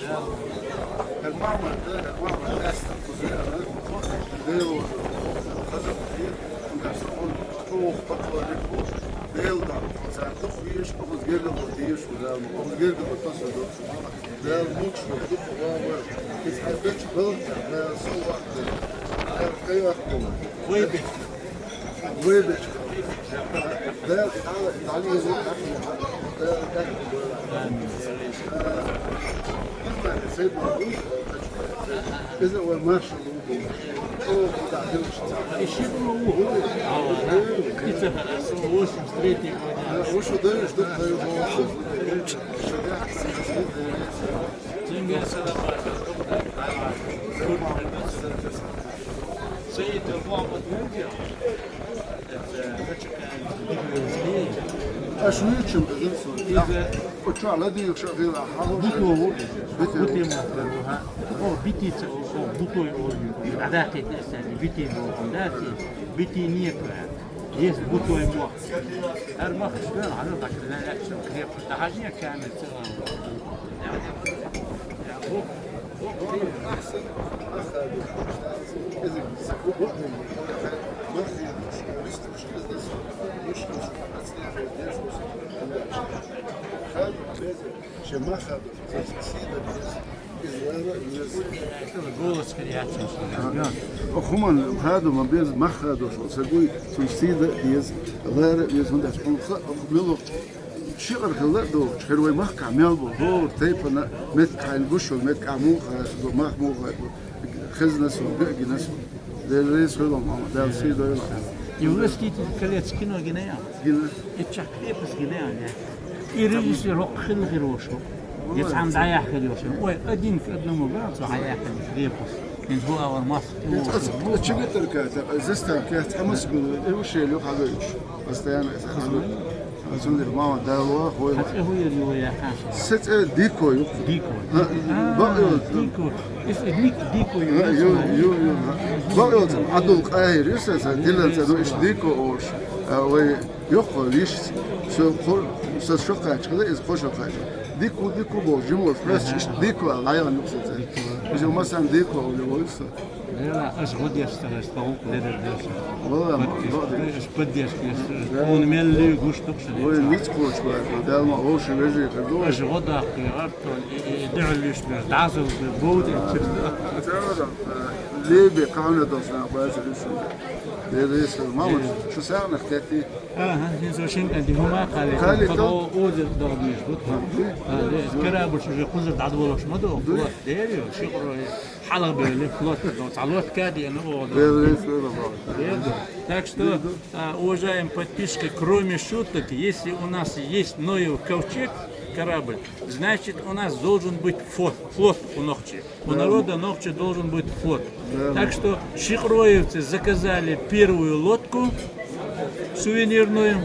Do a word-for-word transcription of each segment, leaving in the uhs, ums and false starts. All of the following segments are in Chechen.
Дала мукъ лойла. ХӀара Мухьаммад, хӀара Мухьаммад, ас кхуза, Дела, хаза, ундерса он чӀоагӀа поклонник ву. Дела дан, цар дукха веш, кхуза гергало деш, Дала мукъ, кхуза гергало тасса дукха. Дала мукъ лойла, дукха вагӀа. Иза хьай бечу балха, Дала со вахта. Дала кхайвахта. Вай бечу. Вай бечу. Дала, Дала, Дала, Дала, Дала, Дала, Дала, Дала, Иза вай маршал ву. О, куда дивишься? Ищи другого. Птица хорошо, восемьдесят третьего дня. Да, вы что даешь, что твою волосу? Цинга салабаша. Саид Мухаммад Мурдия. Аш вуьйцу безам со. Иза Оцу ладийгӀа шу хила хьалха. Буто ву. Бите ву. Бите ма хӀара ву, хьа. О, битица, о, о, бутой олу. ДӀадаккхийта эсали, бите боху. Даци, бите неква. Есть бутой мох. ХӀара мах шпел, хӀара бакра, ла, ла, шу крепость. ДӀахьажа камера ца ван. Шен мах хадош, цунна сий дан деза, иза лара а веза. Голос переяцам. Ага. О, хӀуманна хадо ма беза, мах хадош, оцу сагуй, цунна сий дан деза, лара а веза, хӀунда аьлча хьуна хаьа, оха мила ву. Ши къар хилла а дохучу, хӀара вай махкахь мел бу, хӀора тайпана меттиг хьайна гуш йолу, меттиг ахь муха ду, мах муха ду, хезна со, биъ гина со. Дела реза хуьлда, мама, Дала сий дойла. И «Властитель колец» кино гина ян? Гина. И чак крепость гина ян, я? И режиссер хӀокху хилла хир ву шу. И цхьаьна дӀаяхкина йолуш. Ой, один к одному, бра, цо хьаяьккхина крепость. Ин хӀу авар мас. Чигитарка, заставка, цхьа мас гуна, и ушел юха хьагойтуш. Постоянно. Цундела, мама, Дала ваха вай. Хьан цӀе хӀун яра ю вай яхаш? Сан цӀе Дико ю. Дико. А, а, бакъ йолчу. Дико. Иза Ник Дико ю. А, ю, ю, ю. Бакъ йолчу Ӏабдул-Къахир ю сан, сан дилан цӀе, ну, иштта Дико олуш. А, вай йоккхо йиш, со кхо-, сан шо кхаччалла, иза кхо шо кхаччалла. Дико, Дико боху, жималш, просто иштта Дико аьлла, ӀайгӀан ю сан цӀе. Иза ма сан Дико олу вай сан. Ела, аш гӀо деш ца хьаьж, тӀаккха гӀуллакх ледара деш. Валла, поддержка, бакъ деш. Аш поддержка, аш, да, тхона мел луьйгуш тухуш. Вай дийца. Миц кхочуш бац, Далла ма вовши вежи хир ду. Аш гӀо даккхе, гӀартон, и, и, и дуьхьал луьйш беш, дӀазал бе, бовда. Леби, кхана дос нах бац, луьйш. Леби, мама, шу сагӀнах кхетти. Ага, хӀинца шин кӀанти хӀума кхали. Кхали то? Озер дагадеш, вот. А, де, корабль уже кхузара дӀадолош ма ду, вот, дер ю, шикъро, хьалха бели, флот, ну, цхьа лодка де, ну, о, да. Дер, дер, дер, дер. Дер, да. Так что, а, уважаемые подписчики, кроме шуток, если у нас есть Ноев ковчег, корабль, значит, у нас должен быть флот, флот у нохчей. У народа нохчий должен быть флот. Да. Так что шикъроевцы заказали первую лодку сувенирную.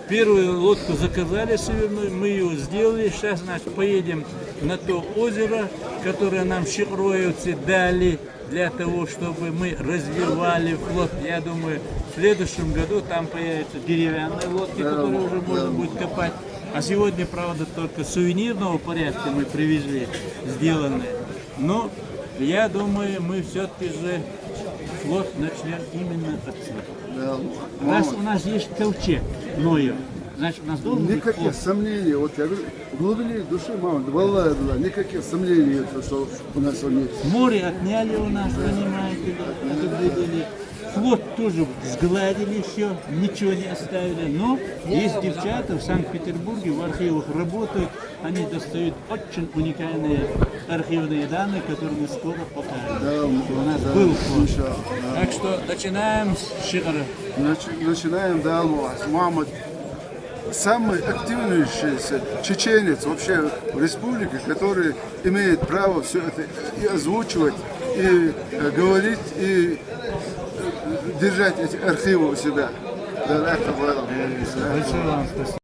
Первую лодку заказали сувенирную, мы ее сделали. Сейчас, значит, поедем на то озеро, которое нам шикъроевцы дали для того, чтобы мы развивали флот. Я думаю, в следующем году там появятся деревянные лодки, да, которые уже можно будет копать. А сегодня, правда, только сувенирного порядка мы привезли, сделанные. Но я думаю, мы все-таки же флот начнем именно отсюда. Да, раз у нас есть ковчег Ноев, значит, у нас должен быть флот. Никаких сомнений. Вот я говорю, в глубине души, мама, валлахи, никаких сомнений нет, что у нас он есть. Море отняли у нас, понимаете, да, это выдали. Флот тоже сгладили все, ничего не оставили. Но есть девчата в Санкт-Петербурге, в архивах работают, они достают очень уникальные архивные данные, которые мы скоро покажем. Да, у нас был флот. Так что начинаем с шикъра. Начинаем, да, Мухаммад. Самый активнейшийся чеченец вообще в республике, который имеет право все это и озвучивать, и э, говорить, и э, держать эти архивы у себя. Да, это было. Большое вам спасибо.